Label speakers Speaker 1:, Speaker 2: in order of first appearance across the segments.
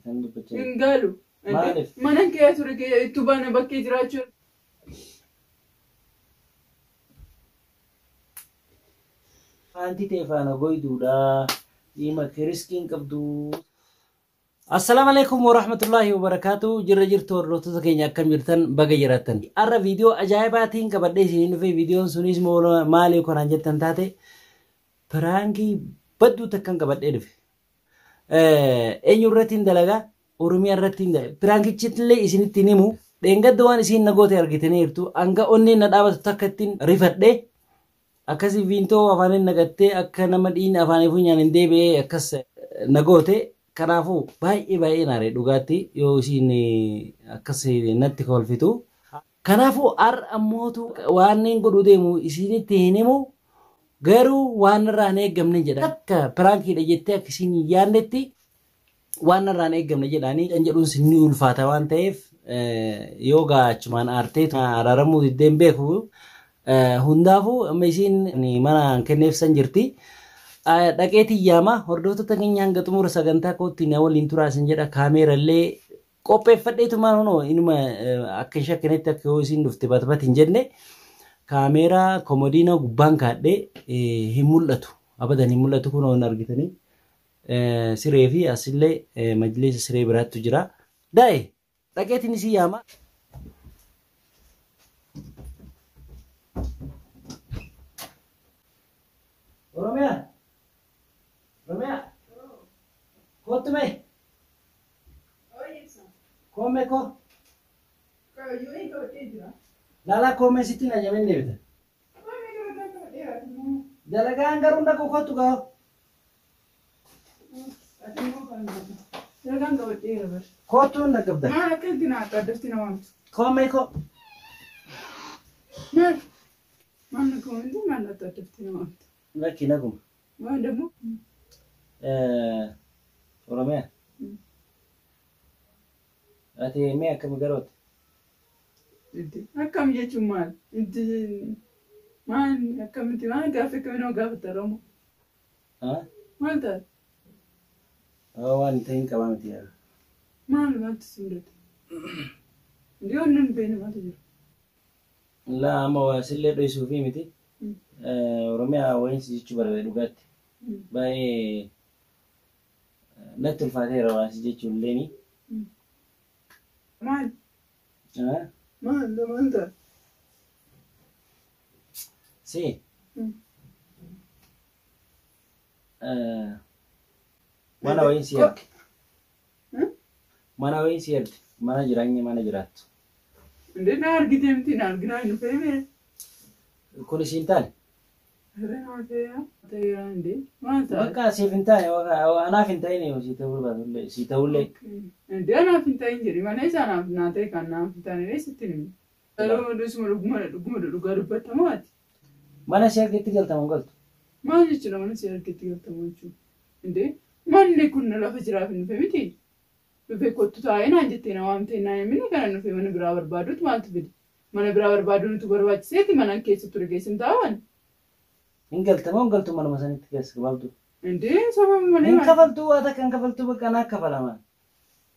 Speaker 1: kan dubbachaa jirtu.
Speaker 2: Hin galu.
Speaker 1: Maaliif?
Speaker 2: Mana kee ture kee itti baana bakkee jiraachuu.
Speaker 1: Faanti tee faana goyduudha. Dhiima kiriskiin qabdu. Assalaamu alaikum warahmatullahi wabarakaatu. Jirra jirtu hordoftoota keenya, akkam jirtan? Baga jiraattan. Har'a viidiyoo ajaa'ibaatiin qabadhee isinii dhufe. Viidiyoon sunis maali kanaan jettan taate, prankii badduu takkan qabadhee dhufe. Eenyu irratti hin dalagaa? Oromiyaa irratti hin dalagaa. Prankichitti isinitti hin himu. Dheengadda waan isiin na goote argitaniirtu. Hanga onneen na dhaabatu takka ittiin rifadhee akkasii viintoo afaaniin naqattee akka nama dhiigni afaanii funyaan hin deebi'ee akkas na goote. Kanaafuu baay'ee baay'ee naare dhugaatti yoo isiin akkas natti kolfitu. Kanaafuu har'a ammootu waan inni godhuu deemu isinitti hin himu, garuu waan irraa hin eeggamne jedha. Akka prankiidha jettee akka isiin hin yaadnetti waan irraa hin eeggamne jedhaanii kan jedhuun ni ulfaata waan ta'eef, yoo gaachumaan aartee araaramuu diddeen beeku. Hundaafuu amma isiin mana kenneef san jirti. Dhaqeetii yaama. Hordoftoota keenya, hanga xumura sagantaa kootti na waliin turaa isin jedha. Kaameerallee qopheeffadheetumaan honoo inuma akka hin shakkinetti, akka yoo isiin dhufte batbat hin jenne, kaameeraa komodiina gubbaan kaadhee hin mul'atu. Abadan hin mul'atu, kunoo hin argitanii. Siree fi asillee majliisa siree biraattu jira. Daa'e dhaqeetiin isii yaama. Oromiyaa! Oromiyaa! Kottu mee! Koomee koo! Laalaa koomee sitti hin ajamin deebita. Dalagaan garuu dhaqu, kottu gaa.
Speaker 2: Dalagaan qabadheera bar.
Speaker 1: Kottu hin dhaqqabda.
Speaker 2: Maal akka itti naa addatti na waamtu?
Speaker 1: Koomee koo!
Speaker 2: Maal? Maal na koomte, maal akka addatti na waamtu?
Speaker 1: Lakki, naguma.
Speaker 2: Maal dammoo?
Speaker 1: Oromiyaa. Ati mee akkami garoote?
Speaker 2: Akkam jechuun maal? Itti maal akkamitti maal gaaffii akkamii nama gaafatta Oromoo? Maal taate?
Speaker 1: Waan hin ta'in qabaa miti yaa.
Speaker 2: Maal maaltu si mudate? Ndii wanni hin beekne maaltu jira?
Speaker 1: Laa, amma waa sillee dho'isuufi miti. Oromiyaa, wayiinsi jechuu barbaade dhugaatti. Baay'ee natti ulfaateera waa si jechuun illeeni.
Speaker 2: Maal? Maal maal taate?
Speaker 1: Si. Mana wayiin si erge. Mana wayiin si erge. Mana jireenya mana jiraattu.
Speaker 2: Ndee na argitee miti, na arginaa hin dhufee mee?
Speaker 1: Kun isiin taane.
Speaker 2: Ndee maal taate?
Speaker 1: Bakka siif hin taane, anaaf hin ta'in, si ta'uu barbaadullee si ta'ullee.
Speaker 2: Ndee anaaf hin ta'in jedhi malee isa anaaf naa ta'e kan naaf hin taane sitti himi. Garuu dhusuma dhuguma dhuguma dhugaa dubbattamoo ati?
Speaker 1: Mana si argetti galtamu galtu.
Speaker 2: Maal jechuudha mana si argetti galtamu jechuudha? Indee manni kun lafa jiraaf hin dhufe miti. Dhufe kottu taa'ee naan jettee na waamtee naan himini kana dhufe mana biraa barbaaduutu maaltu fide? Mana biraa barbaaduu nutu barbaachiseeti mana keessa ture keessa hin taa'an.
Speaker 1: Hin galtamoo hin galtu manuma sanitti keessa gabaabdu?
Speaker 2: Indee sababa malee.
Speaker 1: Hin kafaltuu, waa takka hin kafaltuu, bakka naa kafalamaa.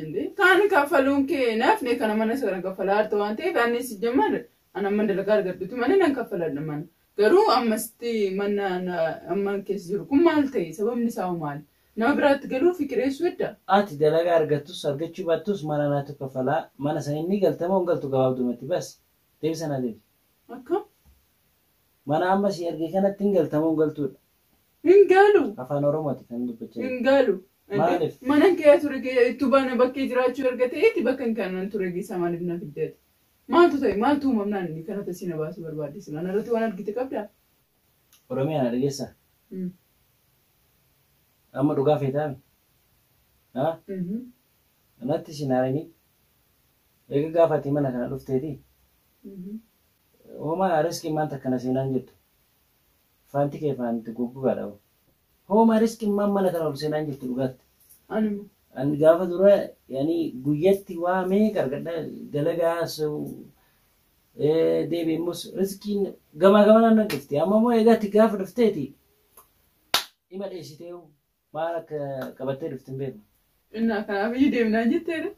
Speaker 2: Indee kaan kaffaluun kee naafne kana mana sana kaffalaa jirta waan ta'eef, anis jemma ana amma dalagaa argadhuti malee nan kaffaladha mana. Garuu ammasitti mana amma keessa jiru kun maal ta'e, sababni isaa hoo maali? Nama biraatti galuu fikireessuu edda?
Speaker 1: Ati dalagaa argattus argachuu baattus mana naatu kafalaa. Mana saniin ni galtamoo hin galtu gabaabdumatti, bas deebisa naa deebi.
Speaker 2: Akkam?
Speaker 1: Mana amma si erge kanatti hin galtamoo hin galtuudha?
Speaker 2: Hin galu.
Speaker 1: Afaan Oromooti kan dubbachaa jiru.
Speaker 2: Hin galu.
Speaker 1: Maaliif?
Speaker 2: Mana kee ture kee itti baana bakkee jiraachuu erga ta'eeti bakka hin kanan ture geessaa maaliif na fiddeeti? Maaltu ta'e, maaltu uumamnaan inni kana tasii na baasuu barbaadde sila narratti waan argite qabdaa?
Speaker 1: Oromiyaa, na dhageessaa? Amma dhugaa feetaami? Haa? Natti si naarini. Eega gaafa ati mana kana dhufteeti. Homaa riskiin maan takka na seenaan jirtu. Faanti kee faanti goggogaadha. Homaa riskiin maan mana kana ol seenaan jirtu dhugaatti.
Speaker 2: Ani immoo.
Speaker 1: Ani gaafa dura yani guyyatti waa meeqa argadha, dalagaa deebi'e immoo riskiin gamaa gamanaan nan dhufti. Amma immoo egaa ati gaafa dhufteeti dhima dheessitee maal akka qabattee dhufte hin beeku.
Speaker 2: Innaa kanaaf iyyuu deemnaan jetteera.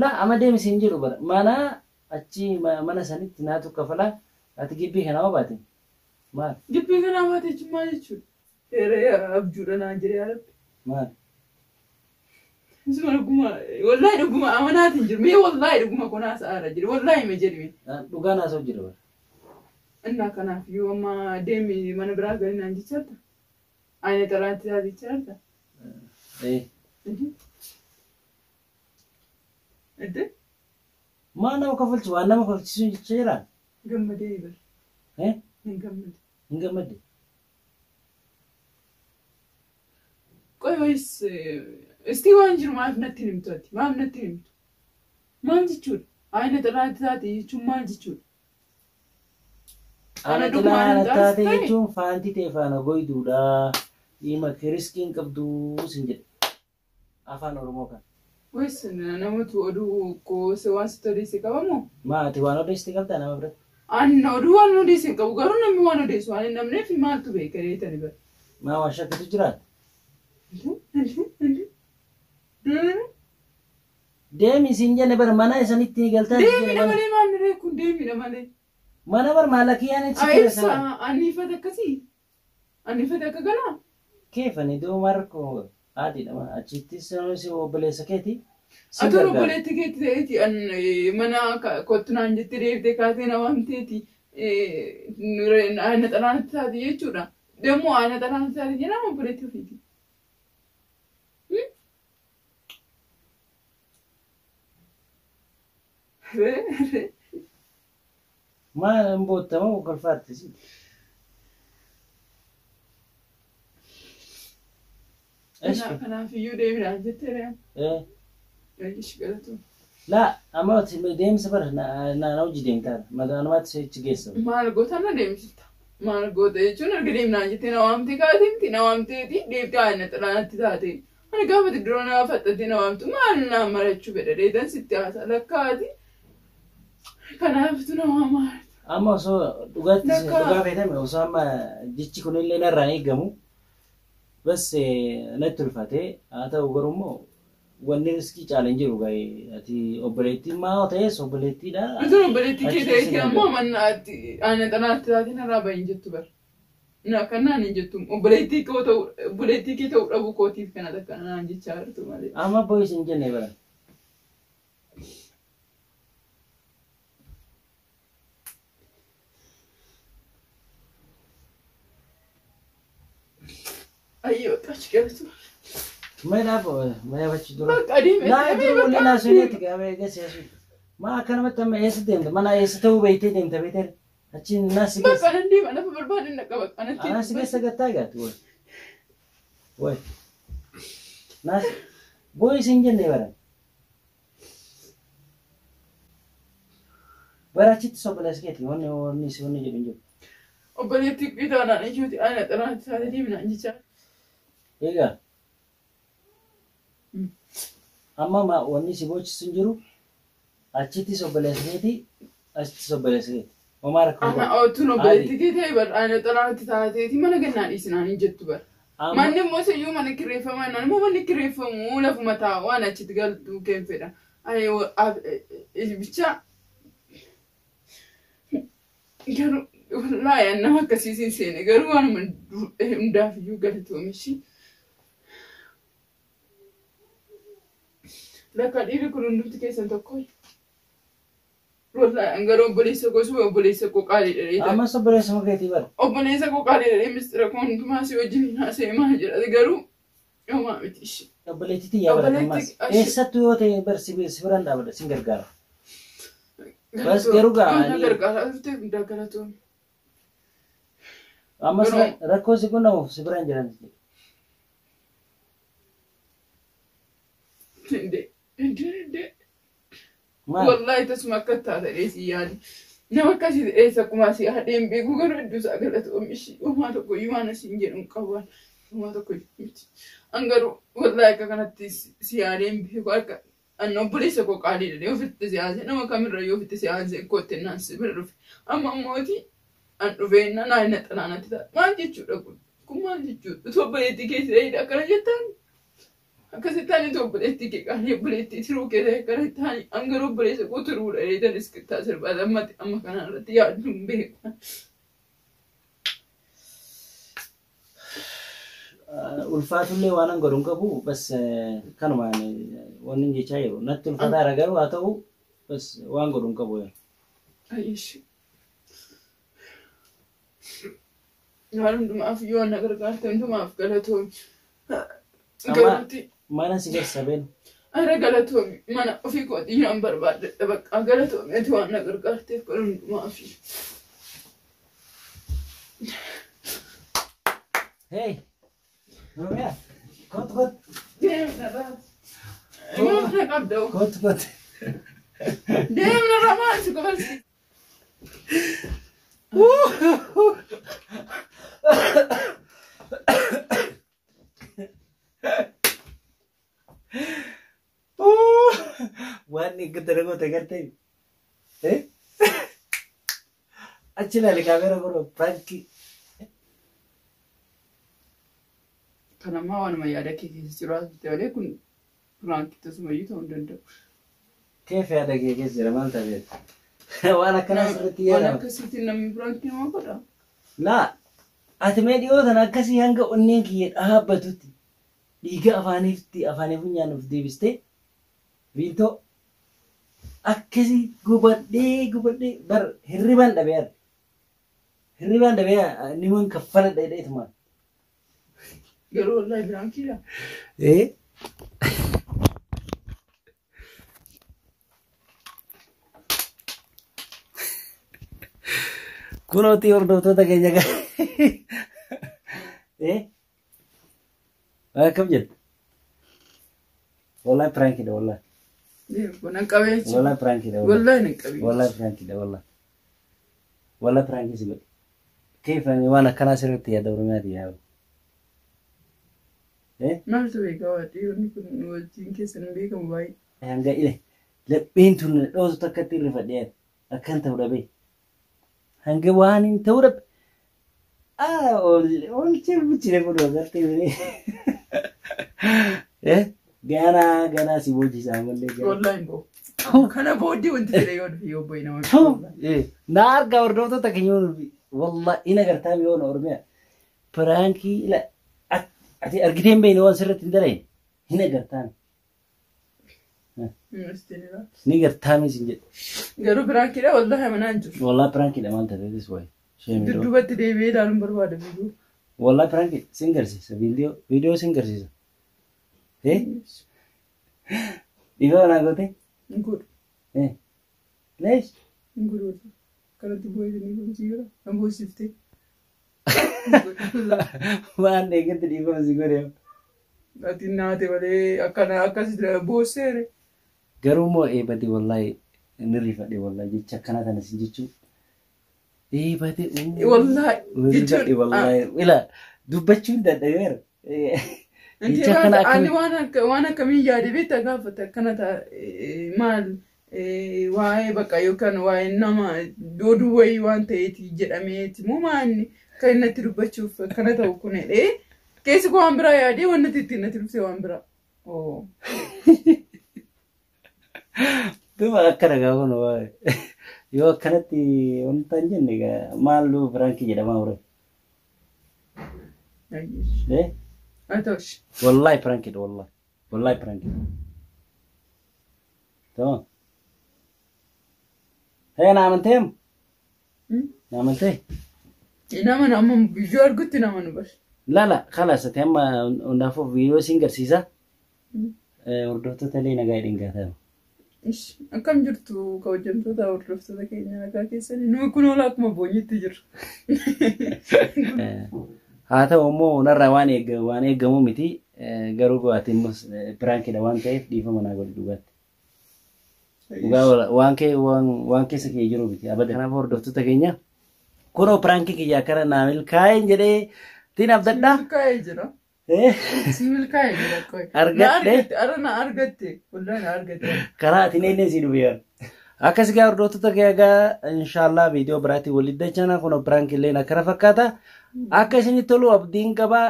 Speaker 1: Laa amma deemi siin jedhu bara mana achi mana sanitti naatu kafalaa ati gibbii kanaa hoo baate maal?
Speaker 2: Gibbii kanaa baate jechuun maal jechuudha? Eeree abjuudha naan jedhee yaa Rabbi.
Speaker 1: Maal?
Speaker 2: Isuma dhuguma wallaahi dhuguma amanaatiin jiru mee wallaahi dhuguma kun haasa'aara jedhe wallaahi ma jedhime.
Speaker 1: Dhugaan haasa'u jira bara.
Speaker 2: Innaa kanaaf iyyuu amma deemi mana biraa gali naan jecharta. Ani xalaatti taate jecharta.
Speaker 1: Ee.
Speaker 2: Edde
Speaker 1: Maal nama kofalchisu waan nama kofalchisu jecha jiraa?
Speaker 2: Gammadee bara.
Speaker 1: Eh?
Speaker 2: Hin gammade.
Speaker 1: Hin gammadde?
Speaker 2: Qoy wayis istii waan jiru maaf natti hin himtu ati? Maaf natti hin himtu? Maal jechuudha? Ayina xalaatti taate jechuun maal jechuudha? Ana
Speaker 1: Ana
Speaker 2: dhugumaan
Speaker 1: xilaa
Speaker 2: hin
Speaker 1: taate
Speaker 2: taasifame?
Speaker 1: jechuun faantii ta'e faana goyduudha. Dhimma riskii hin qabdu sin jedhe. Afaan Oromoo kana.
Speaker 2: Wayis namatu oduu koose waan sitti odeesse qabamoo?
Speaker 1: Maa ati waan odeessite qabdaa nama biratti?
Speaker 2: Anna oduu waan odeesse hin qabu garuu namni waan odeessu waan hin dhabneef maaltu beeka reetani bara.
Speaker 1: Maa waan shakkitu jiraata?
Speaker 2: Deemi.
Speaker 1: Deemi siin jenne bara mana isanitti ni galtaa siin jenne
Speaker 2: Deemidha
Speaker 1: mana.
Speaker 2: malee maal ree kun deemidha malee.
Speaker 1: Mana bar maallaqii yaani si
Speaker 2: Ibsa
Speaker 1: kireessan.
Speaker 2: anniifata akkasii. Anniifata akka galaa.
Speaker 1: Keefani duuba marko haatiidha achittis si obboleessa keeti. Si
Speaker 2: Atuun
Speaker 1: gargaara.
Speaker 2: obboleetti keetti ta'eeti mana kottu naan jettee deebitee kaatee na waamteeti na xalaanatti taate jechuudha. Demmoo na xalaanatti taate jedhama obboleetti ofiiti.
Speaker 1: Maal hin boottamoo kolfaatti si. Eshi.
Speaker 2: Kanaaf iyyuu deeminaan jettee re'an.
Speaker 1: Eh.
Speaker 2: Ishi galatu.
Speaker 1: Laa amma ati deemsa bara na hojii deemtaa magaalumaatti sichi geessa.
Speaker 2: Maal goota na deemsifta? Maal goota jechuun erga deemnaan jettee na waamtee kaatee miti na waamteeti deebitee na xalaanatti taate. Ani gaafa dura na faxxatee na waamtu maal na marachuu fedha dheedan sitti haasa lakkaati. Kanaaftu na waamaa.
Speaker 1: Amma osoo dhugaatti
Speaker 2: Lakkaa.
Speaker 1: Dhugaa feetame osoo amma jechi kunillee narraa eegamu bas natti ulfaatee haa ta'u garuu immoo wanni riskii caala hin jiru gaa'ee ati obboleettii maa ta'es obboleettiidha.
Speaker 2: Utuun obboleettii kee
Speaker 1: Achi
Speaker 2: ta'eeti
Speaker 1: si
Speaker 2: ammoo manna ana xalaanatti taate narraa bahin jettu bara. Na kanaan hin jettu obboleettii koo ta'uu obboleettii kee ta'uu dhabuu kootiif kana takka naan jechaa jirtu malee.
Speaker 1: Amma boo'is hin jenne bara.
Speaker 2: Ayyoo achi galatu.
Speaker 1: Mee achi dura.
Speaker 2: Bakka deeme.
Speaker 1: Laa jiru waliin haasofneeti gaafee eegas yesu. Maa akkanumatti amma eessa deemta mana eessa ta'uu beektee deemta beektee achi naa si
Speaker 2: Bakka
Speaker 1: keessa.
Speaker 2: nan deema lafa barbaade na qaba. Anatti.
Speaker 1: Anaa si keessa gattaa gaatti woy. Woy. Naa boo'is hin jenne bara. Bara achitti obboleessa keeti wanni wanni si wanni jedhu hin jiru.
Speaker 2: Obboleettii kee taanaan iyyuuti ana xalaanatti taate deemnaan jechaa.
Speaker 1: Egaa. Amma ma wanni si boochisu hin jiru achittis obboleessa keeti achittis obboleessa keeti. Homaa rakkoo
Speaker 2: Ana
Speaker 1: qabu.
Speaker 2: otuun obboleettii kee ta'e bara ana xalaanatti taateeti mana gannaa dhiisinaan hin jettu bara.
Speaker 1: Amma
Speaker 2: Manni immoo siyyuu mana kireeffamaa naan immoo manni kireeffamu lafuma taa'u waan achitti galtu keen fedha. Ani bicha garuu wallaahi an nama akkasiis hin seene garuu waanuma hundaaf iyyuu galatoomishi. Lakka dhiirri kun hundumti keessan tokko. Wallaahi an garuu obboleessa koo suma obboleessa koo qaaliidha dheeta.
Speaker 1: Ammas obboleessa keetii bara.
Speaker 2: Obboleessa koo qaaliidha dhee mistira koo hundumaa si wajjin haasa'e maal jedhate garuu homaa miti ishee.
Speaker 1: Obboleettii tiyyaa bara ammas.
Speaker 2: Obboleettii
Speaker 1: Eessattuu yoo ta'e bar si biraan dhaabadha sin gargaara. Bas garuu gaa
Speaker 2: Na
Speaker 1: ani
Speaker 2: gargaaraa turteef hundaa galatoomii.
Speaker 1: Ammas
Speaker 2: Garuu
Speaker 1: rakkoo si qunnamuuf si biraan jiran.
Speaker 2: Inde inde inde
Speaker 1: Maal?
Speaker 2: Wallaahi tasuma akka taate dheesii yaali. Nama akkasii dheessa akkuma asii haadheen beeku garuu hedduu isaa galatoomii ishee homaa tokko iyyuu waan asiin jedhu hin qabu. Homaa tokko iyyuu miti. An garuu wallaahi akka kanatti si yaadeen beeku akka an obboleessa koo qaalii dhadhee ofitti si haasee nama kamirra yoo ofitti si haasee kootti naan si bira dhufe. Amma immooti an dhufee naan na xalaanatti ta'a. Maal jechuudha kun? Kun maal jechuudha? Utuu obboleettii keessa ta'edha akkana jettaan? Akkasitti ani obboleettii kee qaalii obboleettii tiruu kee ta'e kanatti ani hanga obboleessa koo tiruudha dheetan iskittaa sirbaa lammati amma kana irratti yaaddu hin beeku.
Speaker 1: Ulfaatullee waan an godhu hin qabu bas kanumaan wanni hin jechaa jiru. Natti ulfataara garuu haa ta'u bas waan godhu hin qabu.
Speaker 2: Ayyeshi. Waan hundumaaf yoo na gargaarte hundumaaf galatoomi. Garuuti.
Speaker 1: Mana si garsiisa beenu.
Speaker 2: Ara galatoomi mana ofii kootii naan barbaadadha bakka galatoomi ati waan na gargaarteef kan hundumaaf.
Speaker 1: Hey! Oromiyaa! Kottu kottu!
Speaker 2: Deemnarraa. Maaf na qabda?
Speaker 1: Kottu kottu!
Speaker 2: Deemnarraa maal si qofarsi?
Speaker 1: Waan eeggate goote gartee. Achi ilaali kaameera kun prank.
Speaker 2: Kanammaa waanuma yaada kee keessa jiru haasofte malee kun piraankii tasumayyuu ta'uu hin danda'u.
Speaker 1: Keef yaada kee keessa jira maal ta'eef? Waan akkanaa sirriitti
Speaker 2: Waan
Speaker 1: yaadama.
Speaker 2: akkasiitiin namni piraankii nama godha.
Speaker 1: Laa ati mee dhiyoo tana akkasii hanga onneen kiyya dhaabbatutti dhiiga afaaniifti afaanii funyaan of deebistee viintoo akkasii gubadhee gubadhee bar hirribaan dhabee arge. Hirribaan dhabee niman kaffala dheedheetumaan.
Speaker 2: Garuu wallaahi piraankiidha.
Speaker 1: Ee? Kunootii hordoftoota keenya ee? Akkam jettu? Wallahi piraankiidha wallahi.
Speaker 2: Deemu nan qabee jechuudha.
Speaker 1: Wallahi piraankiidha wallahi.
Speaker 2: Wallaahi nan qabee.
Speaker 1: Wallahi piraankiidha wallahi. Wallahi piraankii si godhe. Keef ani waan akkanaa sirriitti yaada Oromiyaati yaa'u. Ee?
Speaker 2: Maaltu beekaa waaqayyoonni kun wajjin keessan hin beekamu baay'ee.
Speaker 1: Hanga ile lapheen tun dhoosu takkatti irrifadhee akkan ta'u dhabee. Hanga waan hin ta'u dhabe. Ah, olchee bulchine kun agartee. Eh? Ganaa ganaa si boojisa ammallee ganaa.
Speaker 2: Wallaahi hin boo'u. Kana booddee wanti fedhe yoo dhufe yoo boo'e nama.
Speaker 1: Na argaa hordoftoota keenya wallahi ina gartaa mi'oon Oromiyaa. Piraankii ila ati argitee hin beekne waan sirriitti hin dalagne hin agartaan. Ni gartaa sin jedhe.
Speaker 2: Garuu piraankiidha wallaahi amanaa hin jiru.
Speaker 1: Wallahi piraankiidha maal taate wayi.
Speaker 2: Dudduubatti deebi'ee ilaaluun barbaada viidiyoo.
Speaker 1: Wallahi piraankii sin garsiisa viidiyoo viidiyoo sin garsiisa. Eh? Dhiifama naa goote?
Speaker 2: Hin godhu.
Speaker 1: Eh? Leesh?
Speaker 2: Hin godhu. Kanatti boo'ee ni goomsi jira. Kan boosiftee.
Speaker 1: Waan eeggatti dhiifama si godhe.
Speaker 2: Ati naate malee akkana akkas boosseere.
Speaker 1: Garuu immoo eebate wallahi ni rifadhe wallahi jecha akkanaa tana sin jechuu. Eebate.
Speaker 2: Wallahi
Speaker 1: Rifadhe wallahi. Ila dubbachuun dadhabeera. Jecha akkana
Speaker 2: Ani
Speaker 1: akkamii.
Speaker 2: waan akkamiin yaade beektaa gaafata akkana ta'a maal waa'ee bakka yookaan waa'ee nama oduu wayii waan ta'eeti jedhameeti moo maanni kan inni natti dubbachuuf akkana ta'u kun jedhee keessi koo waan biraa yaadee waan natti ittiin natti dhufte waan biraa. Oo.
Speaker 1: Duuba akkana gaafa nu waa'ee. Yoo akkanatti wanta hin jenne maal piraankii jedhamaa ture. Eh?
Speaker 2: Haa ta'ush.
Speaker 1: Wallahi piraankiidha wallahi. Wallahi piraankiidha. Tamam. Hee na amantee? Na amantee?
Speaker 2: Nama amma biyyoo argutti nama nu bar.
Speaker 1: La la خلاص ati amma hundaafuu viidiyoo sin garsiisa. Hordoftoota illee nagaa hidhin gaatama.
Speaker 2: Akkam jirtu kabajamtoota hordoftoota keenya nagaa keessanii nuyi kun oola akkuma boonyitti jirra.
Speaker 1: Haa ta'u immoo narraa waan waan eegamu miti garuu ati immoo piraankiidha waan ta'eef dhiifama naa godhi dhugaatti. Dhugaa waan kee waan keessa kee jiru miti abada. Kanaaf hordoftoota keenya kunoo piraankii kiyya akkana naa milkaa'een jedhee tiin abdadhaa.
Speaker 2: Milkaa'ee jira. Si milkaa'ee jira qoy.
Speaker 1: Argadhe.
Speaker 2: Na argatte, ara na argatte, wallahi na argatte.
Speaker 1: Karaa ati neenee si dhufe. Akkas gaa hordoftoota egaa inshaallah viidiyoo biraatiin walitti dachana kun prank illee akkana fakkaata. Akka isinitti tolu abdiin qaba.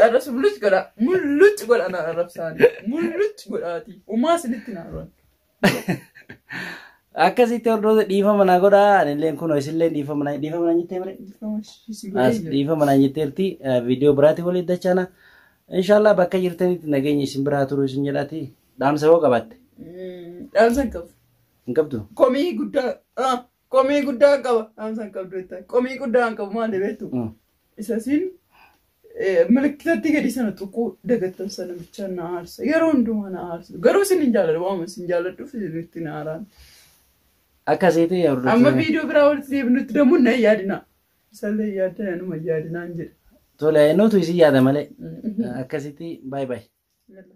Speaker 2: Arrabsu mulluc godha. Mulluc godha na arrabsaani. Mulluc godhaati. Umaa isinitti na arrabsa.
Speaker 1: Akkasitti hordoftoota dhiifama naa godha. Anillee kun isillee dhiifama naa dhiifama naa jettee mire? As dhiifama naa jetteerti. Viidiyoo biraatiin walitti dachana. Inshaallah bakka jirtanitti nageenya isin biraa turu isin jedhaati. Dhaamsa hoo qabaatte?
Speaker 2: Dhaamsa hin qabu.
Speaker 1: Hin qabdu?
Speaker 2: Komii guddaa komii guddaa qaba. Dhaamsa hin qabdu jettaa. Komii guddaa hin qabu maali beektu? Isa siin milikkitatti gadi sana tuquu dagattan sana bicha na aarsa. Yeroo hundumaa na aarsa. Garuu isin hin jaalladhu. Waanuma isin jaalladhuuf isinitti na aaraan.
Speaker 1: Akkasitti
Speaker 2: Amma
Speaker 1: hordoftoota.
Speaker 2: viidiyoo biraa walitti deebinutti dammoo na hin yaadina. Isallee hin yaadina numa hin yaadinaan jedha.
Speaker 1: Tole nutu isin yaada malee. Akkasitti baay'ee baay'ee.
Speaker 2: Yalla.